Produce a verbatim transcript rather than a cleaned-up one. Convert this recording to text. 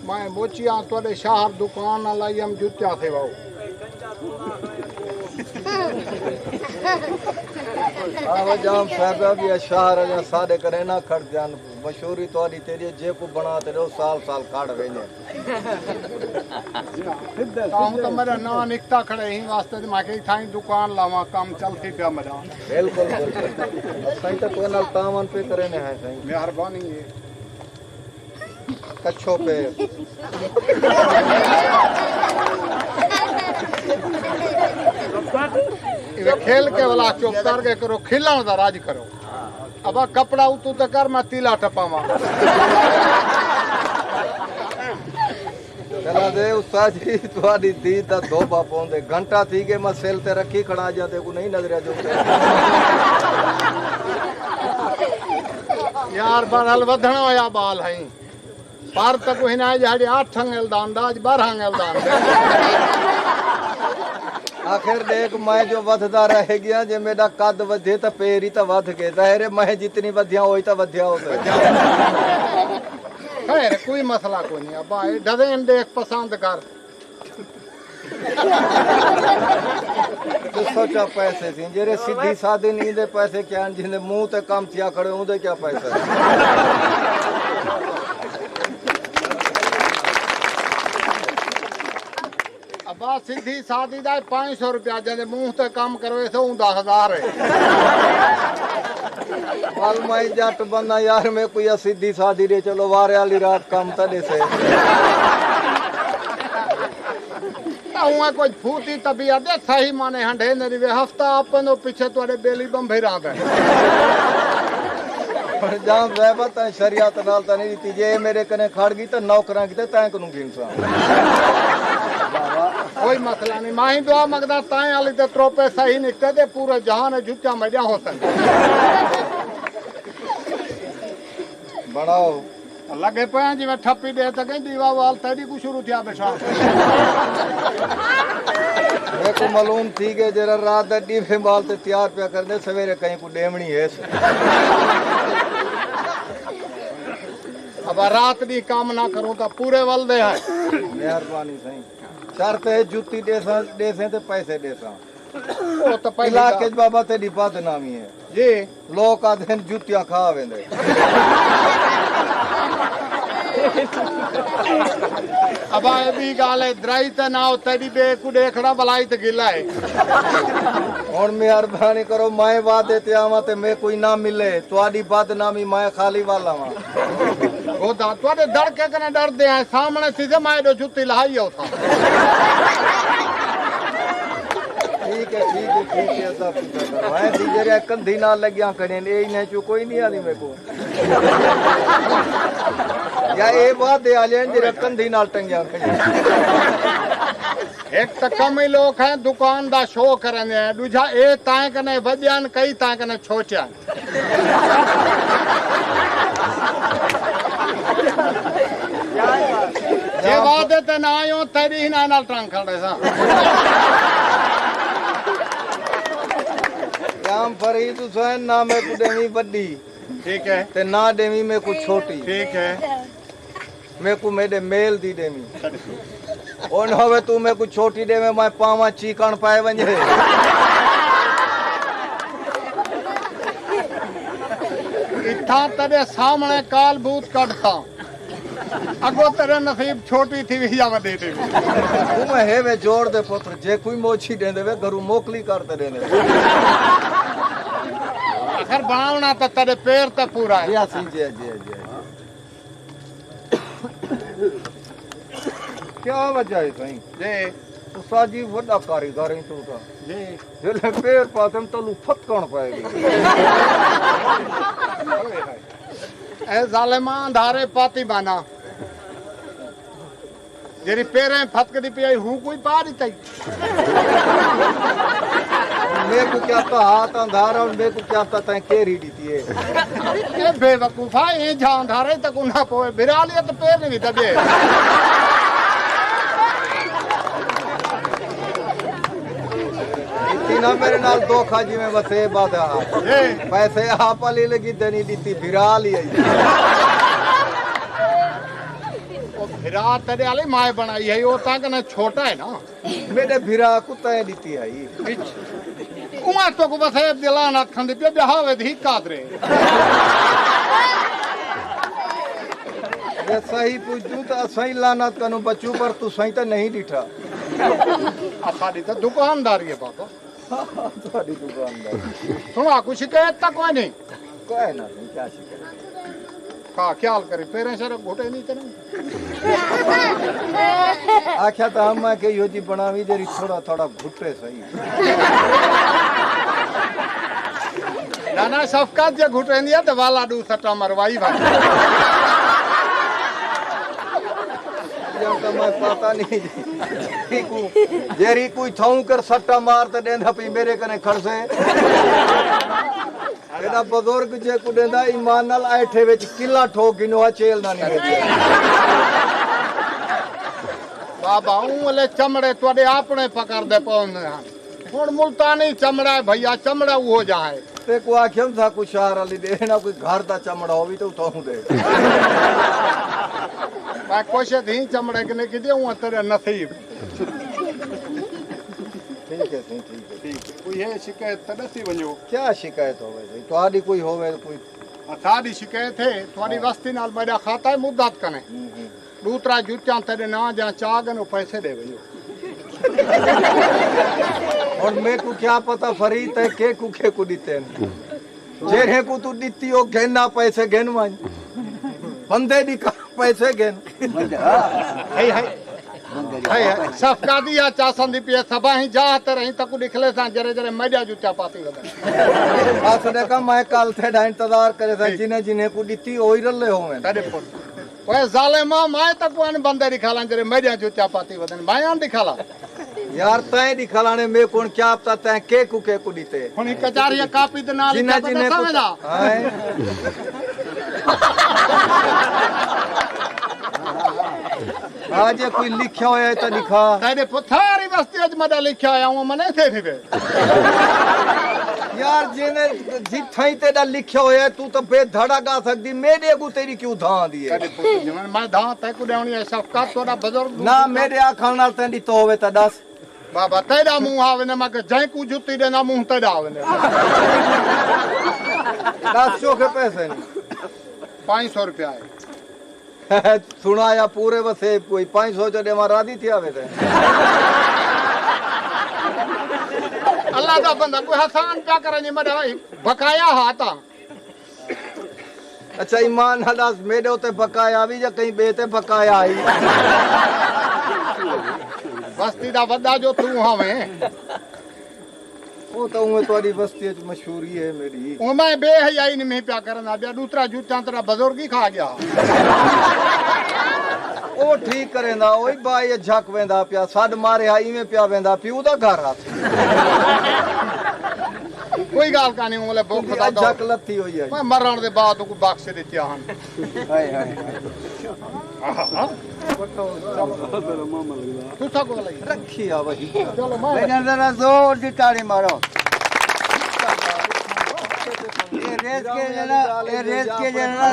میں موچیاں تہاݙے شہر دکان نہ لائی ہم جتیاں تھے واؤ۔ آہو جام صاحبہ، وی شہر آلیاں ساݙے کنے نہ کھڑدیاں۔ مشہوری تہاݙی تیݙی ہے، جیکوں بݨا تے ݙیو، سال سال کھڑ ویندے۔ تاں ہوں تاں میݙا ناں نکتا کھڑے، ایں واسطے تے میں کہ اتھاں ہی دکان لاواں، کم چلسی پیا میݙا۔ بالکل، بالکل۔ سائیں تاں تہاݙے نال تعاون پئے کریندے ہیں سائیں۔ مہربانی ہے۔ کچھو پیر۔ ایویں کھل کے ولا چپ کر کے کرو، کھلݨ دا راج کرو۔ ابا کپڑا اتوں تے کر، میں تیلا ٹپاواں۔ چلا دے استاد جی، تہاݙی دید دا دھوبا پوندے۔ گھنٹہ تھی ڳئے، میں سل تے رکھی کھڑا، جاں تیکوں نہیں نظریا جو۔ یار، بہرحال ودھݨ ہویا ٻال ہئیں۔ پر تاں کوئی نہ، جہڑے اٹھ انگل دا انداز، بارہ انگل دا انداز۔ آخر ݙیکھ، میں جو ودھدا رہ ڳیاں، جے میݙا قد ودھے تاں پیر ہی تاں ودھ ڳئے۔ ظاہر ہے، میں جتنی ودھیاں، اوہی تاں ودھیا ہوندے۔ خیر، کوئی مسئلہ کوئی نہیں۔ ابا، اے ڈیزائن ݙیکھ، پسند کر۔ تے سوچا پیسے سی، جیڑھے سدھی سادے نی، ایندے پیسے کیا ہن؟ جیندے منہ تے کم تھیا کھڑے، اوندے کیا پیسے؟ ابا، سدھی سادی دا پنج سو روپیہ، جیندے منہ تے کم کروے سو، اوندا ہزار ہے۔ ول میں جٹ بندہ یار، میکوں یا سدھی سادی ݙے، چلو وارے آلی رات کم تاں ݙیسے۔ تاں ہوں کوئی پھوتی طبیعت دے صحیح مانے ہنڈے نہ ݙیوے، ہفتہ اپݨ دو پچھے تہاݙے ٻیلی ٻمبھے رہندا ہے۔ جام صاحب، تاں شریعت نال تاں نہیں ݙتی، جے میݙے کنے کھڑ ڳئی تاں نوکراں کیتے تاں کنوں گھنساں۔ کوئی مسئلہ نہیں، میں ہی دعا منگدا تاں آلی تے تروپے صحیح نکتے تے پورے جہان جتیاں میݙیاں ہوسن۔ بݨاؤ۔ لڳے پئے ہیں جیویں ٹھپی ݙے تے کہیں دیوا وال تیݙی کوں شروع تھیا ٻیٹھا۔ میکوں معلوم تھی ڳئے، جیڑھا رات دا ݙیوے ٻال تے تیار پیا کریندے، سویرے کہیں کوں ݙیوݨی ہیس۔ ابا، رات دی کم نہ کروں تاں پورے ولدے ہیں۔ مہربانی سائیں۔ شرط ہے جتی ݙیساں، ݙیسیں تے پیسے ݙیساں۔ او تاں پہلی علاقے ڳالھ۔ بابا تیݙی بدنامی ہے۔ جی۔ لوک آہدن جتیاں کھا ویندے۔ ابا، اے ٻی ڳالھ ہے، درائی تے نہ ہو، تیݙی ٻے کوں ݙیکھݨا بلائی تے گلا ہے۔ ہݨ مہربانی کرو، میں وعدے تے آواں تے میکوں نہ ملے، تہاݙی بدنامی میں خالی ول آواں۔ خدا، تہاݙے دڑکے کنے ݙردے ہیں، سامݨے تھیسے میں ایݙو جتی لہائی ہوساں۔ ٹھیک ہے، ٹھیک ہے، ٹھیک ہے، ادب کیتا کرو۔ ہیں تھی جیڑھے کندھی نال لڳیاں کھڑین، اے انہیں چوں کوئی نہیں آلی میکوں۔ یا اے وعدے آلے ہیں جیڑھے کندھی نال ٹنگیاں کھڑین۔ ہک تاں کم ہی لوک ہیں، دکان دا شو کریندے ہیں، ݙوجھا اے تائیں کنے وڄن، کئی تائیں کنے چھوچن۔ جے وعدے تے نہ آیوں، تیݙی ہی ناں نال ٹرنگ کھڑے ساں۔ جام فرید حسین، نہ میکوں ݙیویں وݙی۔ ٹھیک ہے۔ تے نہ ݙیویں میکوں چھوٹی۔ ٹھیک ہے۔ میکوں میݙے میل دی ݙیویں۔ او نہ ہووے توں میکوں چھوٹی ݙیویں، میں پاواں چیکݨ پئے ونڄے۔ اتھاں تیݙے سامݨے کال بوت کڈھساں۔ اڳوں تیݙے نصیب چھوٹی تھیوی یا وݙی تھیوی۔ توں ہے وے جوڑ دے پتر، جے کوئی موچھی ݙیندے وے، گھروں موکلی کر تے ݙیندے وے۔ آخر بݨاوݨا تاں تیݙے پیر تے پورا ہے۔ جی ہاں سئیں، جی، جی، جی۔ کیا وجہ ہے سائیں؟ جی۔ استاد جی وݙا کاریگر ہیں توں تاں۔ جی۔ جیلے پیر پاتم تلو پھتکݨ پئے ڳئی۔ اے ظالماں، اندھارے پاتی بانا۔ جیڑھی پیریں پھتکدی پئی آئی، ہوں کوئی پا ݙتا ہی۔ میکوں کیا پتا ہا تاں اندھارا، ہݨ میکوں کیا پتا تیں کیڑھی ݙتی ہے۔ اے بے وقوفا، ایں جھاں اندھارے تک نہ پوے، بھرا لیا تے پیر نہیں دبے۔ اتنا میرے نال دھوکا جیویں وسیب آ تھا۔ جی۔ پیسے آپ علی لگی دینی ݙتی، بھرا لیا۔ بھرا تیݙے آلی مائیں بݨائی ہئی، او تاں کنے چھوٹا ہے نا۔ میݙے بھرا کوں تیں ݙتی ہئی۔ اچھا۔ اوں توں کوں وسیب دی لعنت کھاندی پئی، ٻہاوے دی قادرے۔ جے صحیح پچھدوں تاں اساں ہی لعنت کنوں بچوں، پر تساں ہی تاں نہیں ݙٹھا۔ اساݙی تاں دکانداری ہے بابا۔ تہاݙی دکانداری۔ سݨا، کوئی شکایت تاں کوئی نہیں؟ کوئی نہ، نہیں، کیا شکایت؟ ہا، خیال کرے، پیریں شر گھٹے نہیں تے نہیں۔ آکھیا تاں ہم میں کہ ایہو جی بݨاوی جیڑھی تھوڑا تھوڑا گھٹے صحیح۔ نہ نہ، شفقت جے گھٹیندی ہے تے والا ݙو سٹا مروائی ونڄ۔ ڄݨ تاں میں پتہ نہیں جی۔ جیڑھی کوئی، جیڑھی کوئی تھاؤں کر سٹا مار تے ݙیندا پئی میݙے کنے کھڑسے۔ ایݙا بزرگ جیکوں ݙیندا ایمان نال آئٹھے وچ قلعہ ٹھوک گھنو ہا، چیل نہ نکلے۔ بابا، اوں ویلے چمڑے تہاݙے اپݨے پکڑدے پوندے ہن۔ ہݨ ملتانی چمڑا ہے بھیا، چمڑا اوہو جہا ہے۔ تیکوں آکھیم ساکوں شہر آلی ݙے، نہ کوئی گھر دا چمڑا ہووی تے اتھاؤں ݙے۔ میں کوشش ہی چمڑے کنے کیتی، اوں تیݙے نصیب۔ ٹھیک ہے سائیں، ٹھیک ہے۔ ٹھیک ہے۔ کوئی ہے شکایت تاں ݙسی ونڄو۔ کیا شکایت ہووے سائیں؟ تہاݙی کوئی ہووے کوئی؟ اساݙی شکایت ہے، تہاݙی ہاں۔ وستی نال میݙا کھاتا ہے مدت کنے۔ ہوں، ہوں۔ ݙو ترا جتیاں تیݙے ناں دیاں چا ڳن، او پیسے ݙے ونڄو۔ ہݨ میکوں کیا پتہ فرید تیں کیکوں کیکوں ݙتے ہن۔ جیڑھے کوں توں ݙتی او گھن آ، پیسے گھن ونڄ۔ بندے دی کا پیسے گھن۔ ہئی، ہئی۔ ہئی، ہئی۔ شفقت دی آ چاسن دی پئی ہے، سبا ہی جا تے رہیں تاکوں ݙکھلیساں، جیڑھے جیڑھے میݙیاں جتیاں پاتی ودن۔ بس ݙیکھا، میں کل تیݙا انتظار کریساں، ٹھیک۔ جنہیں جنہیں کوں ݙتی اوہی رلے ہوون۔ تیݙے پتر۔ اوئے ظالما، میں تاکوں ان بندے ݙکھالاں جیڑھے میݙیاں جتیاں پاتی ودن، میں ان ݙکھالاں۔ یار تیں ݙکھالانے، میکوں کیا پتہ تیں کیکوں کیکوں ݙتے۔ ہݨ ہک کچاری کاپی تے نال جنہیں لکھیا پتہ جنہیں کوں ݙساویں دا۔ ہائے۔ ہا جے کوئی لکھیا ہویا ہے تاں ݙکھا۔ تیݙے پتھاری وستی اڄ میݙا لکھیا ہویا، اوں منے تھے تھے۔ یار جیویں جتھائیں تیݙا لکھیا ہویا ہے، توں تاں بے دھڑا ڳا سڳدی، میݙے اڳوں تیݙی کیوں دھاں آندی ہے؟ تیݙے پتر جیویں میں دھاں تیکوں ݙیوݨی ہے، شفقت تہاݙا بزرگ نہ، میݙے آکھݨ نال تیں ݙتو ہووے تاں ݙس۔ بابا، تیݙا منہ آ ویندے، میں کہ جئیں کوں جتی ݙیندا، منہ تیݙا آ ویندے۔ ݙس چوکھے پیسے نہیں۔ پنج سو روپیہ ہے۔ سݨایا پورے وسیب کوئی، پنج سو جو ݙیواں راضی تھیا ویسے۔ اللہ دا بندہ کوئی احسان پیا کرے نہیں، میݙا بقایا ہا تاں۔ اچھا ایمان نال ݙس، میݙے اتے بقایا وی یا کہیں ٻئے تے بقایا ہئی؟ وستی دا وݙا جو توں ہوویں۔ او تاں اونویں تہاݙی وستی اچ مشہوری ہے میݙی۔ او میں بے حیائی نہیں پیا کرݨا، ٻیا ݙوترا جتیاں تیݙا بزرگ ہی کھا ڳیا۔ او ٹھیک کریندا، اوہی بائی جھک ویندا پیا، سݙ مارے ہا ایویں پیا ویندا، پیو دا گھر ہا۔ کوئی ڳالھ کائنی، اوں ویلے بکھ دا دور۔ جھک لتھی ہوئی ہے۔ میں مرݨ دے بعد اوکوں بخش ݙتیا ہن۔ ہائے ہائے۔ تساں کول آئی۔ رکھی آ وہی۔ چلو میں میں ذرا زور دی تاڑی مارو۔ اے ریت کے جڑا، اے ریت کے جڑا۔